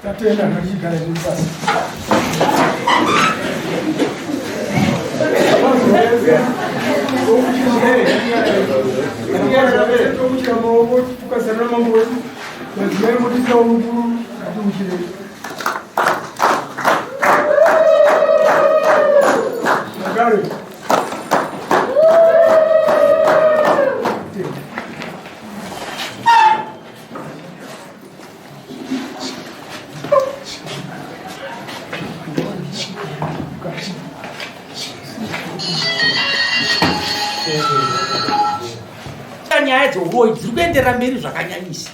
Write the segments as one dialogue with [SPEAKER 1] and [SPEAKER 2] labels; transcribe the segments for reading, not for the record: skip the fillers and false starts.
[SPEAKER 1] Tatenda ngatichigara zviri pasi. Tokuchira maoko tukazarura mambo wedu madzimai motisawo mukuru ngatiuchirei. Magare.
[SPEAKER 2] Nyaya dzeuroyi dziri kuenderera mberi zvakanyanyisa.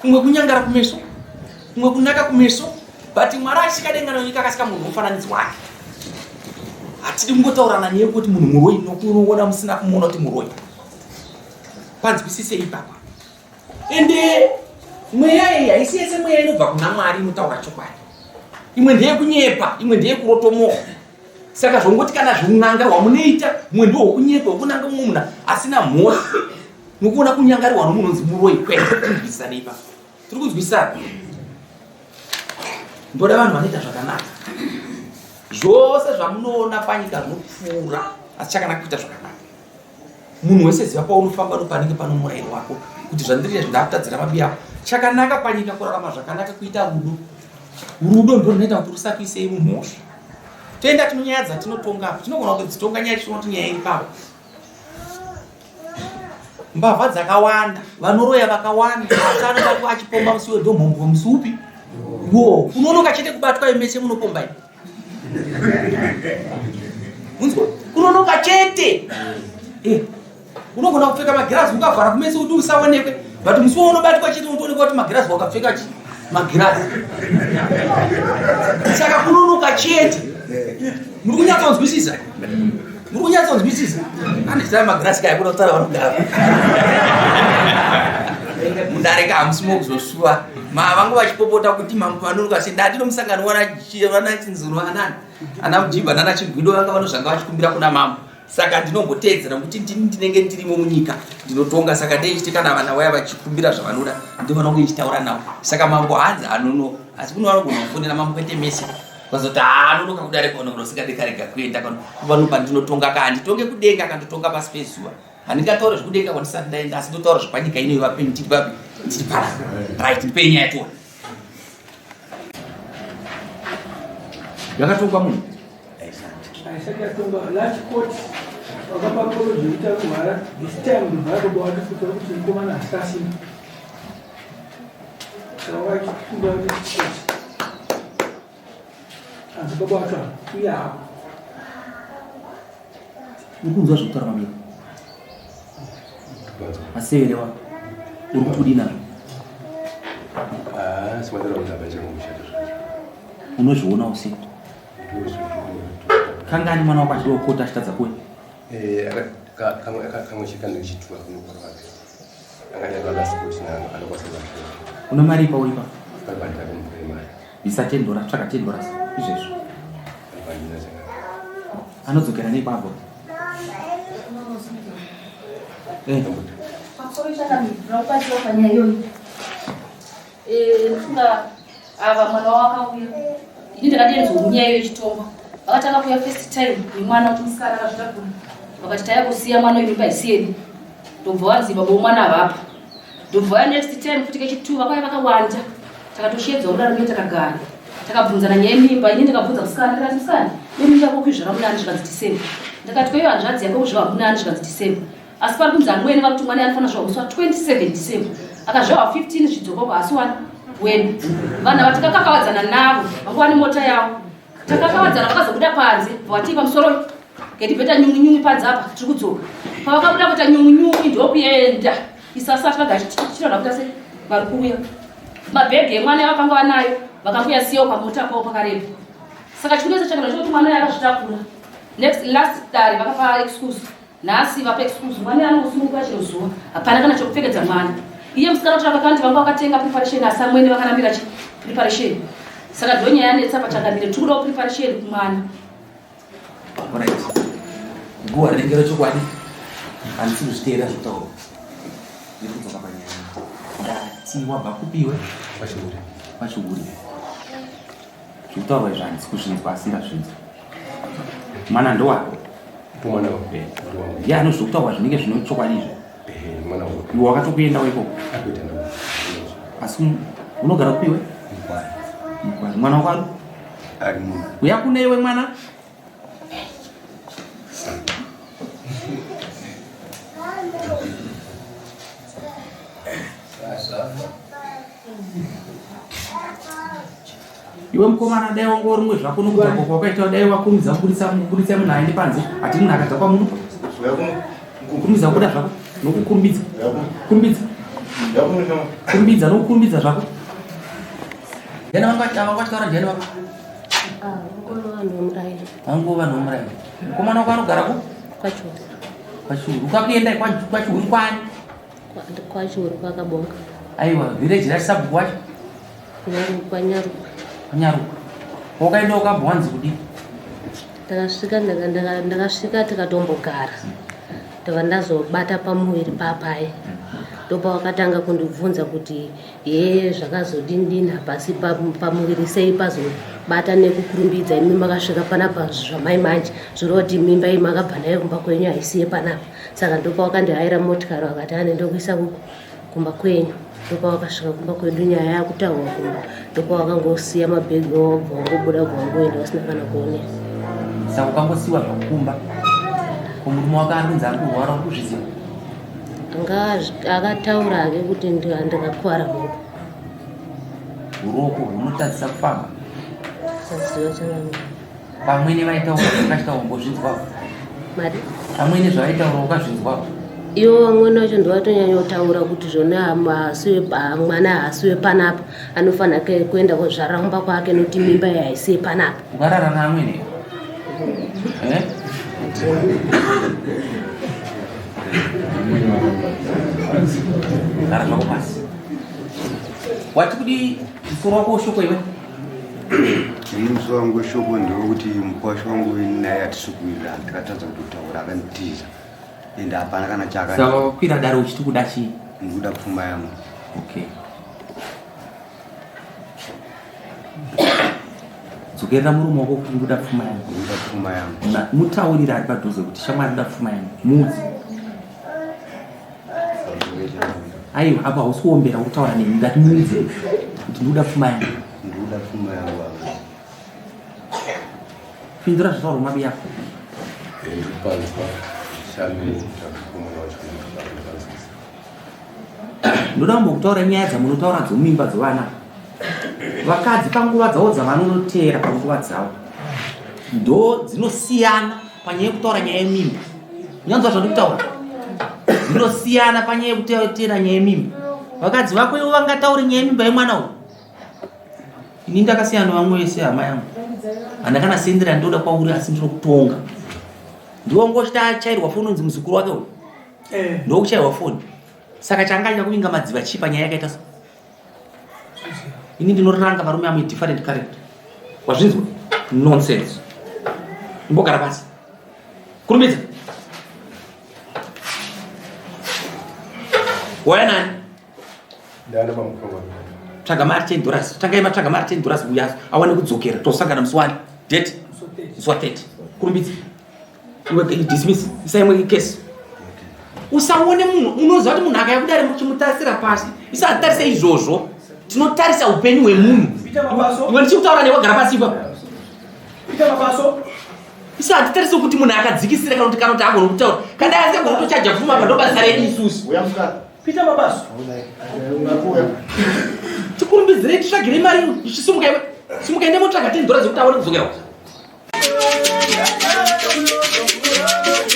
[SPEAKER 2] Kumwe kunyangara kumeso, kumwe kunaka kumeso, but Mwari achisika denga nenyika akasika munhu mufananidzo wake. Hatidi kungotaurana neye kuti munhu muroyi nokunoona musina kumuona kuti muroyi. Panzwisise ipapa. Ende mweya iyi haisi yese mweya inobva kuna Mwari inotaura chokwadi. Imwe ndeyekunyepa, imwe ndeyekurotomoka. Saka zvongoti kana zveun'anga hwamunoita mumwe ndiwo hwekunyepa hwekunanga mumwe munhu asina mhosva nokuona kunyangarirwa nomunhu unonzi muroyi kwete tinzwisisane ipapo tiri kunzwisisana ndoda vanhu vanoita zvakanaka zvose zvamunoona panyika zvinopfuura asi chakanaka kuita zvakanaka munhu wese ziva paunofamba nopanenge pano murayiro wako kuti zvandiri izvi ndakutadzira mabi ako chakanaka panyika kurarama zvakanaka kuita rudo rudo ndo runoita kuti rusakuisei mumhosva toenda tinonyaya dzatinotonga apo tinogona kudzitonga nyaya tichiona kuti nyaya iri pavo mbavha dzakawanda vanoroya vakawanda asi anobatwa achipomba musi wedomhombwe musi upi wo kunonoka chete kubatwa imese munopomba imi unzwa kunonoka chete eh, unogona kupfeka magirazi ukavhara kumeso kuti usaonekwe but musi waunobatwa chete unotoonekwa kuti magirazi wakapfeka chi magirazi saka kunonoka chete muri kunyatsonzwisisa muri kunyatsonzwisisa andiziva magirazi kaya kuda kutaura vanogara mudare ka hamusi mokuzosuwa ma vangu vachipopota kuti mambo vanonoka sei ndati nomusangano wana chinzuro anani ana mujibha nana chigwido vanga vanozvanga vachikumbira kuna mambo saka ndinomboteedzera nokuti ndini ndinenge ndirimo munyika ndinotonga saka ndeichiti kana vana vaya vachikumbira zvavanoda ndinofanira kunge ndichitaura navo saka mambo hanzi anonoka asi kuno vanogona kufonera mambo kwete mese vazoti haa anonoka kudare kono usingade karega kuenda kano pano pandinotonga ka handitonge kudenga kandotonga pasi pezuva handingataure zvekudenga kwandisati ndaenda asi ndotaura zvepanyika ino ivapenyu tiri papi tiri para right ndipei nyaya tiona yakatongwa munhu
[SPEAKER 1] Aisati yatongwa last court vakapa koro zvekuita kurwara this time ndobva vatoba vatofuta kuti mukomana hasikasina saka vachikumbira kuti court hanzi baba vacho uya hako
[SPEAKER 2] uri kunzwa zvekutaura mamiro aseverewa uri kuti kudii nazvo
[SPEAKER 3] ah,
[SPEAKER 2] unozvionawo sei kangani mwana wako achida kukota achitadza kuwe
[SPEAKER 3] eh,
[SPEAKER 2] una mari ipa uripa bvisa ten dollars tsvaka ten dollars izvezvo anodzokera nei kwabva
[SPEAKER 4] eh. Eh, ndofunga ava mwana wavo akauya ini ndakadeedzwa munyaya iyo ichitongwa vakatanga kuuya first time nemwana kuti musikana akazvitakura vakati taya kusiya mwana uyu mimba isi yedu ndobva wanzi baba womwana avapa ndobva vaya next time futi kechitu vakauya vakawanda takatoshedzwa kudaro mie takagara takabvunzana nyaya yemimba ini ndakabvunza musikana ndikati musikana nemimba yako kuizvara munani zvikanzi december ndakati kwaiyo hanzvadzi yako kuzviva munani zvikanzi december asi pari kunzi amwene vari kuti mwana anofanira zvawa musi wa 27 december akazvawa 15 zvidzokoko asi wani wedu vanhu ava takakakavadzana navo vanga vane mota yavo takakavadzana vakazobuda panze vatii pamusoro. Keti beta nyungu nyungu panze apa tiri kudzoka. Pavakabuda kuita nyungu nyungu ndokuenda. Isasa takaga tichirara kuita sei vari kuuya. Mabhegi emwana yavakanga vanayo vakanguya siyawo pamota pavo pakareba. Saka chikunetsa chakana chekuti mwana uyu akazvitakura. Next last dare vakapa excuse. Nhasi vapa excuse mwana anosununguka chero zuva. Hapana kana chekupfekedza mwana. Iye musikana kuti vakakandi vanga vakatenga preparation asi amwene vakarambira chi preparation. Saka ndonyaya yanetsa pachangamire tiri kudawo preparation kumwana.
[SPEAKER 2] Alright. Guwa rinenge rechokwadi. Handisi kuzviteera zvekutaura. Ndiri kudzoka panyaya. Ndati wabva kupi iwe?
[SPEAKER 3] Kwachihuri.
[SPEAKER 2] Kwachihuri. Zvekutaurwa izvi handisi kuzvinzwa asi ndazvinzwa. Mwana ndowako.
[SPEAKER 3] Mwana wangu. Ndowangu.
[SPEAKER 2] Ndiye anozvokutaurwa zvinenge zvine chokwadi izvi.
[SPEAKER 3] Ehe, mwana wangu.
[SPEAKER 2] Iwe wakatokuendawo ikoko.
[SPEAKER 3] Akuita ndawo.
[SPEAKER 2] Asi unogara kupi iwe?
[SPEAKER 3] Mukwari.
[SPEAKER 2] Mukwari. Mwana wako ari?
[SPEAKER 3] Ari munhu.
[SPEAKER 2] Uya kune iwe mwana. Iwe mukomana dai wanga uri mumwe zvako nokudhakwa kwawakaita dai wakurumidza kuburitsa kuburitsa munhu aende panze hati munhu akadhakwa muno kurumidza kubuda zvako nokukurumbidza kurumbidza kurumbidza nokukurumbidza zvako ndiani vanga vachitaura ndiani vako Vangu vanhu vomuraini. Mukomana wako anogara ku?
[SPEAKER 5] Kwachuru.
[SPEAKER 2] Kwachuru. Ukakuenda kwachuru kwani?
[SPEAKER 5] Kwachuru kwakabonga.
[SPEAKER 2] Aiwa, village racho sabhuku wacho?
[SPEAKER 5] Nyaruka, Nyaruka.
[SPEAKER 2] Nyaruka. Wakaenda ukabva wanzi kudii?
[SPEAKER 5] Ndakasvika ndakasvika tikatombogara. Ndabva ndazobata pamuviri papai. Ndopawakatanga kundibvunza kuti Hee zvakazodini dini hapasi pamuviri sei pazobata nekukurumbidza imi makasvika panapa zvamai manje zvoreva kuti mimba iyi makabva nayo kumba kwenyu haisiye panapa saka ndopawakandihaira motikari vakati ane ndokuisa kumba kwenyu ndopawakasvika kumba kwedu nyaya yakutaurwa kumba ndopawakangosiya mabhegi wobva wangobuda bva wangoenda wasina kana kuonera
[SPEAKER 2] saka ukangosiwa zvakumba ko murume wako ari kunzi ari kurwara uri kuzviziva
[SPEAKER 5] Akataura hake kuti ndikakuvara muoko.
[SPEAKER 2] Uroko hunotadzisa kufamba.
[SPEAKER 5] Saziva changamire.
[SPEAKER 2] Vamwene vaitaura zvakachita umbozvinzwawo.
[SPEAKER 5] Mari?
[SPEAKER 2] Vamwene zvavaitaura ukazvinzwawo.
[SPEAKER 5] Ivo vamwene vacho ndovatonya kuti zvona mwana haasi wepanapa anofanira kuenda kozvara kumba kwake nokuti mimba iyi haisi yepanapa.
[SPEAKER 2] Ukarara naamwene? Eh? Gara zvako pasi. Wati kudii musoro wako weshoko iwe?
[SPEAKER 6] Ini musoro wangu weshoko ndewekuti mukwasha wangu ini naye hatisi kuwirirana tikatadza kutotaura akanitiza ende hapana kana chaka.
[SPEAKER 2] Saka wakwira dare uchiti kuda chii?
[SPEAKER 6] Ndikuda pfuma yangu.
[SPEAKER 2] Okay. Dzokerera murume wako kuti ndikuda pfuma yangu.
[SPEAKER 6] Ndikuda pfuma yangu.
[SPEAKER 2] Mutaurire ari padhuze kuti shamwari ndoda pfuma yangu. Muudze. Aiwa apa hausi kuombera kutaura neni ndati muudze kuti ndikuda pfuma yangu.
[SPEAKER 6] Ndikuda pfuma yangu.
[SPEAKER 2] Pindura zvataurwa mabi yako.
[SPEAKER 3] Ndikupanzwa shami takumwana wacho ndikupanzwa.
[SPEAKER 2] Ndoda kumbokutaura nyaya dzamunotaura dzomimba dzovana. Vakadzi panguva dzavo dzavanonoteera panguva dzavo ndo dzinosiyana panyaya yekutaura nyaya yemimba. Unyanzwa zvandikutaura? Dzinosiyana panyaya yekuteera nyaya yemimba. Vakadzi vako ivo vangataure nyaya yemimba yemwana uyu. Ini ndakasiyana nevamwe vese hama yangu. Handina kana sendera ndoda kwauri asi ndinokutonga. Ndiwo ngochita achairwa foni unzi muzukuru wake uyu.
[SPEAKER 1] Eh.
[SPEAKER 2] Ndokuchaiwa foni. Saka changa achida kuvinga madziva chii panyaya yakaita so? Ini ndinoranga varume amwe different character. Wazvinzwa? Nonsense. Imbogara pasi. Kurumidza. Waya nani?
[SPEAKER 3] Ndana bamukuru.
[SPEAKER 2] Tsvaga mari 10 dollars. Tangai matsvaga mari 10 dollars uya awane kudzokera. Tosangana musi wani? Date? Musi wa 30. Kurumidza. Iwe dismiss. Isa imwe case. Usaone munhu unoziva kuti munhu akaya kudare muchimutarisira pasi. Isa hatarise izvozvo. Tinotarisa upenyu hwemunhu. Iwe ndichikutaura newe gara pasi ipapo. Isa hatitarise kuti munhu akadzikisira kana kuti kana kuti agone kutaura. Kana asingagoni kutochaja pfuma apa ndobasa redu isusu.
[SPEAKER 1] Peter Mabaso.
[SPEAKER 2] Tikurumbidzirei titsvagirei mari ichisimuka iwe. Simuka ende motsvaga 10 dollars yekuti aone kudzokera.
[SPEAKER 7] Thank you.